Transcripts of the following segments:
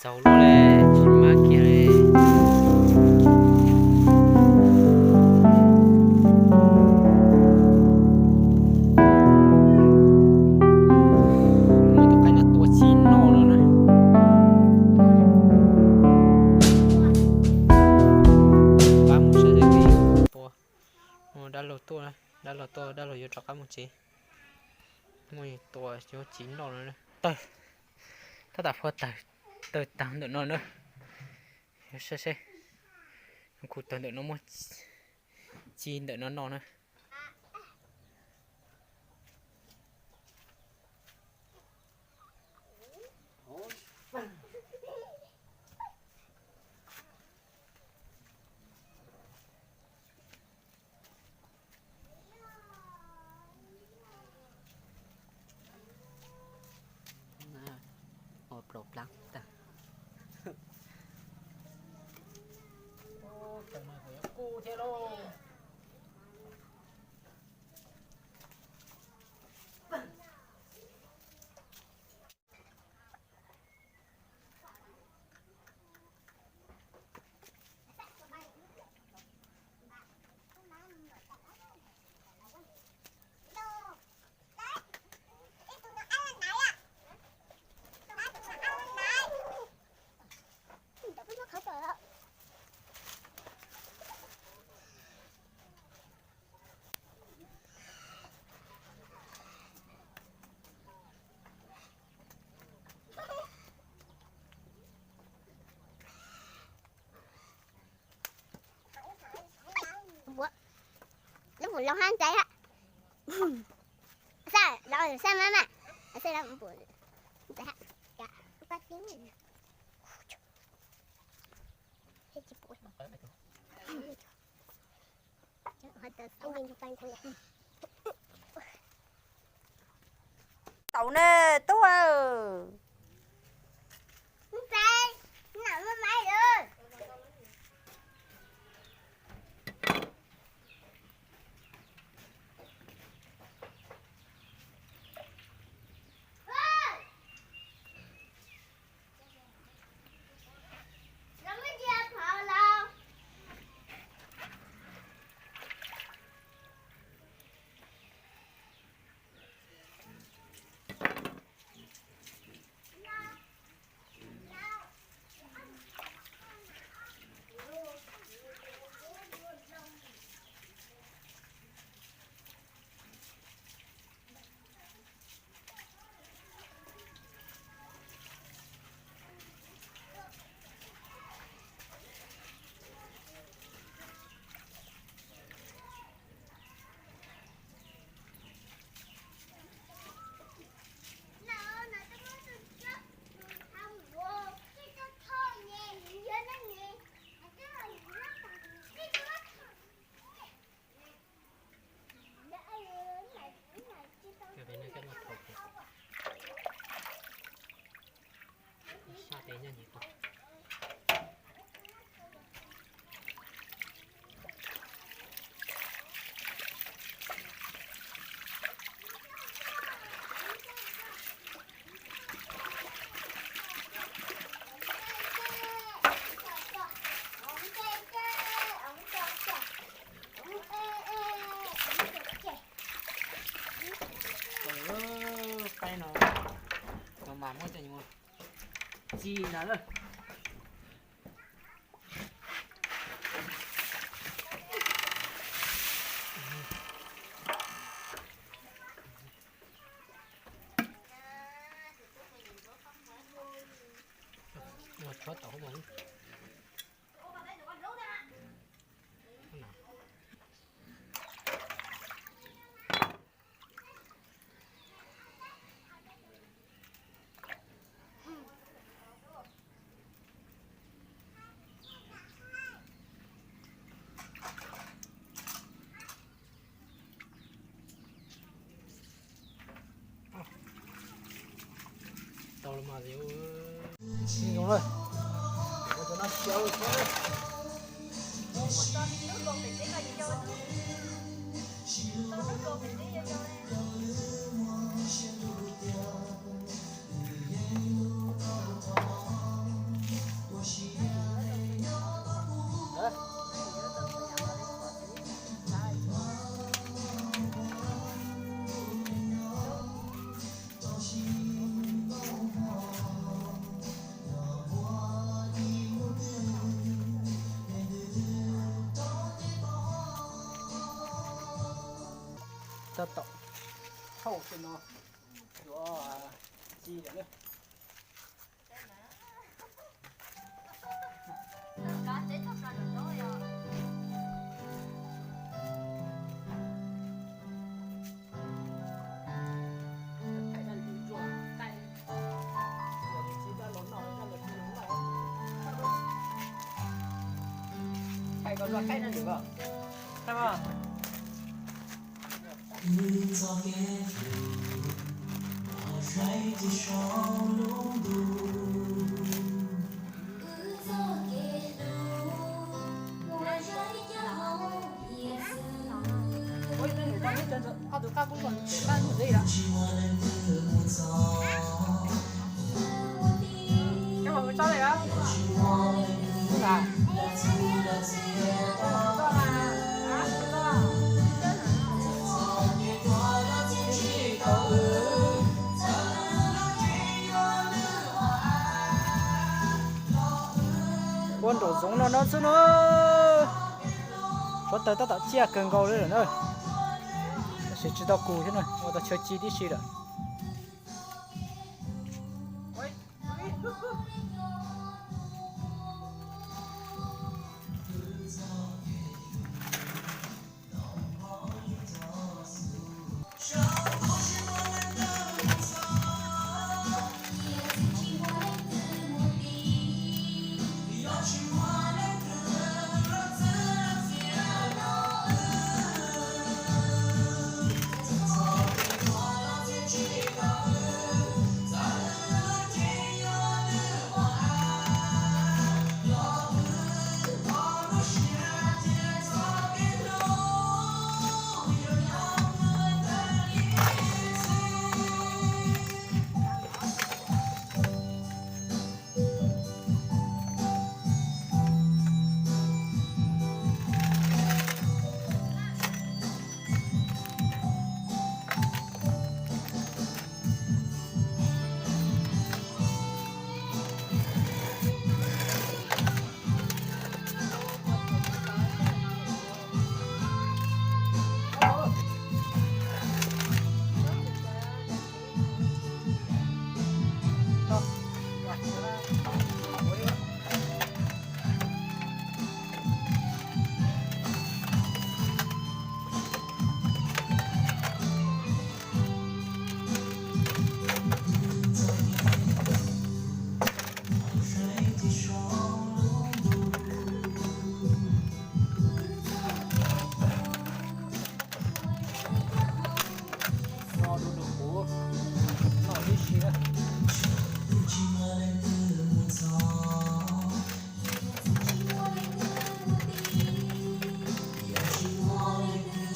Tau luaj li, tsis mab kiag li. Muab tus qaib no tua tsis noj no na. Pab mus saib seb tua. Dab laug tuaj, dab laug tuaj, dab laug yuav rov qab mus tsev. Muab tua yuav tsis noj no. Tawg, tab tom phua tawg, tawg tag ntawm no na. Saib seb, kuv tawg ntawm no muab ci ntawm no no na. Ua plaub plab tag. Kub thiab lauj. Lub pum loo hab ntxaiv hab. Xaj los xaj maj maj, xaj los pum ntxaiv hab. Tau ne, tub aw. Qaib no, no mas muab coj mus txi ntag lawm. Ua tshuab tau mas. Tau los mas, zoo lawm. Ua cov no xyaw thiab. Tab tom thauj tsis no yuav ci lawm na. Ua nraum zoov no no xwb na. Suav tawg tab tom ciaj kawg nkaus li lawm na. Tab sis tsis tau kus thiab na, ua tau chaw ci tib si lawm.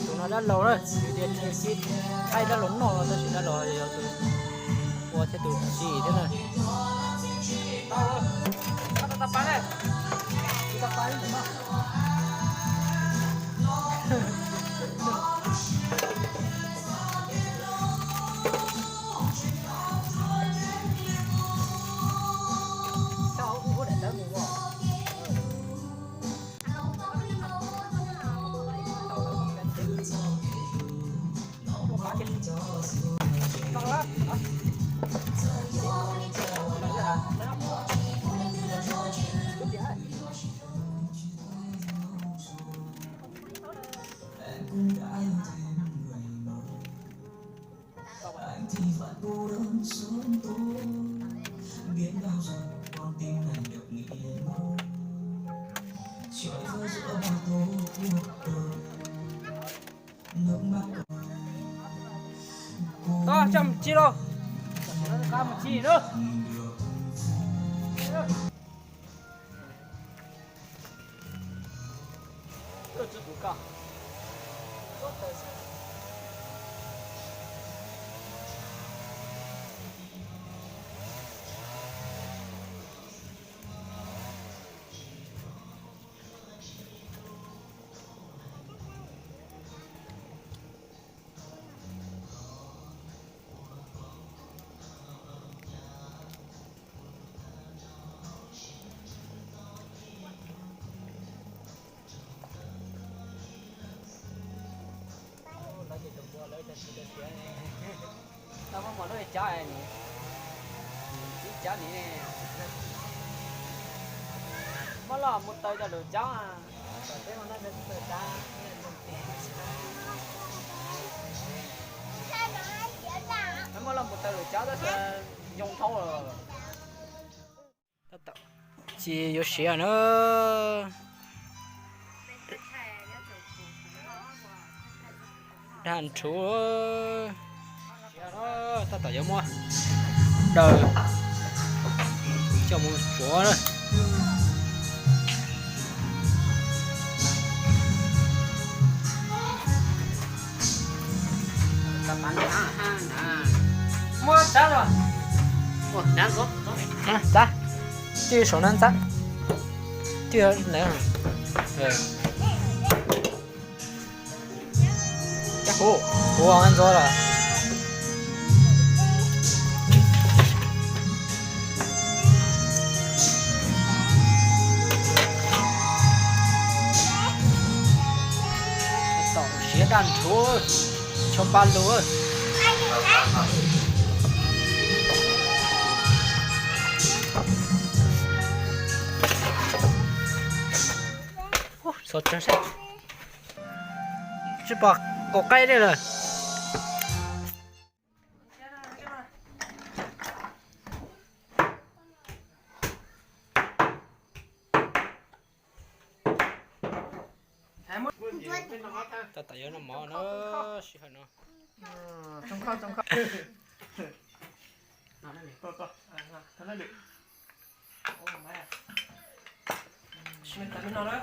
Tus no dab laug na, yus tias tsis thaij dab laug noj tab sis dab laug yog tus ua thiab tus tsim thiab na. Tau, coj mus ci lauj. Mus ci na. Tib cov ni, muab loj mus taw cov lus cov. Muab loj mus taw lus cov tab sis yoo dhau lawm. Ces yuav siav na. Daj nrhuv. Tab tom yuav muab daws coj mus tsuav na. Muab txav los. Txav. Twb saum no txav. Twb ntawd. Cab kuv, kuv ntxuav los. Tom siav daj nrhuv, tsho pa lug. Tsis pom kaum qaib li lawm. Tab tom yuav noj mov no, sij hawm no. Sij hawm no na.